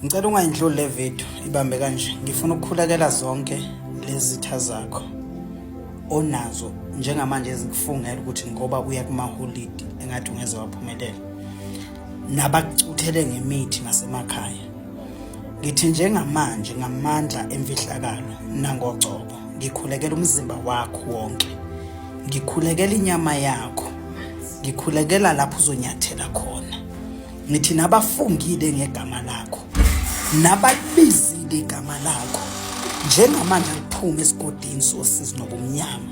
Ngicela ungayindluli le video, ibambe kanje. Ngifuna ukukhulekela zonke lezitha zakho onazo njengamanje ezikufungela ukuthi ngoba uya kumaholidi engathi ungeze waphumelela, nabakucuthele ngemithi ngasemakhaya. Ngithi njengamanje ngamandla emfihlakalo nangogcobo ngikhulekela umzimba wakho wonke, ngikhulekela inyama yakho, ngikhulekela lapho uzonyathela khona. Ngithi nabafungile ngegama lakho, nabalibizile igama lakho, njengamanje aliphume esigodini sosizi nobumnyama.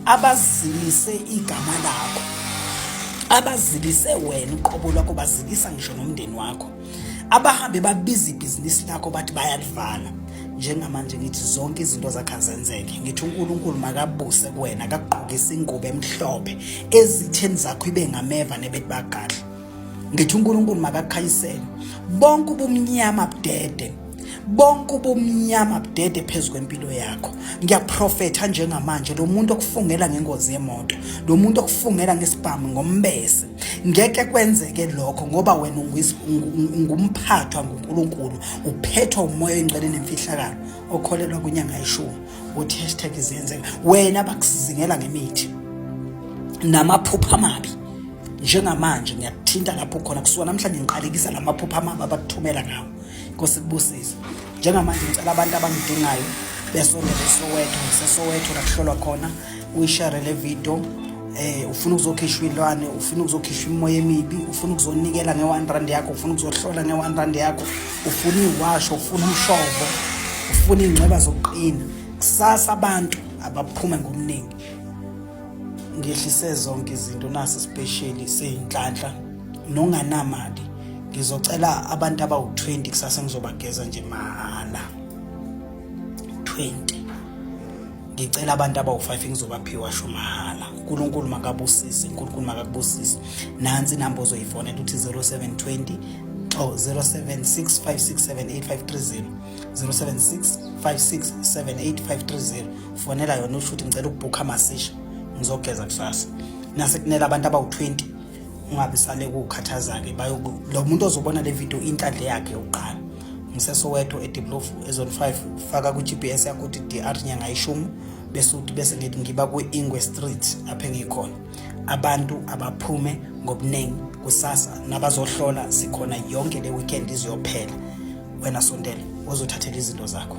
Abazilise igama lakho, abazilise wena uqobo lwakho, bazilisa ngisho nomndeni wakho. Abahambe babiza ibhizinisi lakho bathi bayalivala. Njengamanje ngithi zonke izinto zakhe azenzeke. Ngithi uNkulunkulu makabuse kuwena, akakugqokise ingubo emhlophe, ezitheni zakho ibe ngameva nebethi bagadla. Ngithi uNkulunkulu makakukhanyisele bonke ubumnyama budede, bonke ubumnyama budede phezu kwempilo yakho. Ngiyaprofetha njengamanje, lo muntu okufungela ngengozi yemoto, lo muntu okufungela ngesibhamu ngombese, ngeke kwenzeke lokho, ngoba wena ungumphathwa nguNkulunkulu, uphethwa umoya oyingcwele nemfihlakalo, okholelwa kwinyanga yeshumi uthi hashtag ziyenzeka. Wena bakusizingela ngemithi namaphupha amabi. Njengamanje ngiyakuthinta lapho khona, kusuka namhlanje ngiqalekisa lamaphupha amabi abakuthumela ngawo. Inkosi kubusise. Njengamanje ngicela abantu abangidingayo besondele eSoweto, ngiseSoweto la kuhlolwa khona. Uyishare le video. Ufuna ukuzokhishwa ilwane, ufuna ukuzokhishwa imoya emibi, ufuna ukuzonikela nge-1 rand yakho, ufuna ukuzohlola nge-1 rand yakho, ufuna iwasho, ufuna umshovo, ufuna iy'ngcweba zokuqina. Kusasa abantu abaphume ngobuningi. Ngehlise zonke izinto, nasi specially seyinhlanhla nonganamali. Ngizocela abantu abawu-20 kusasa, ngizobageza nje mahhala 20. Ngicela abantu abawu-5 ngizobaphiwa sho mahhala. uNkulunkulu makabusise, uNkulunkulu makakubusise. Nansi inamba ozoyifonela uthi 0720 oh 076 5678530, 076 5678530. Fonela yona usho ukuthi ngicela ukubhukha amasisha, ngizogeza kusasa. Nase kunela abantu abawu-20, ungabe sale kukhathaza-ke. Lo muntu ozobona le video inhlanhla yakhe yokuqala. NgiseSoweto eDiblofu eZone 5. Faka ku-GPS yakho uthi DR nyanga yishumi, bese uthi bese ngithi ngiba kwi-Ingwe Street lapho engikhona. Abantu abaphume ngobuningi kusasa nabazohlola, sikhona yonke le weekend iziyophela. Wena sondela uzothathela izinto zakho.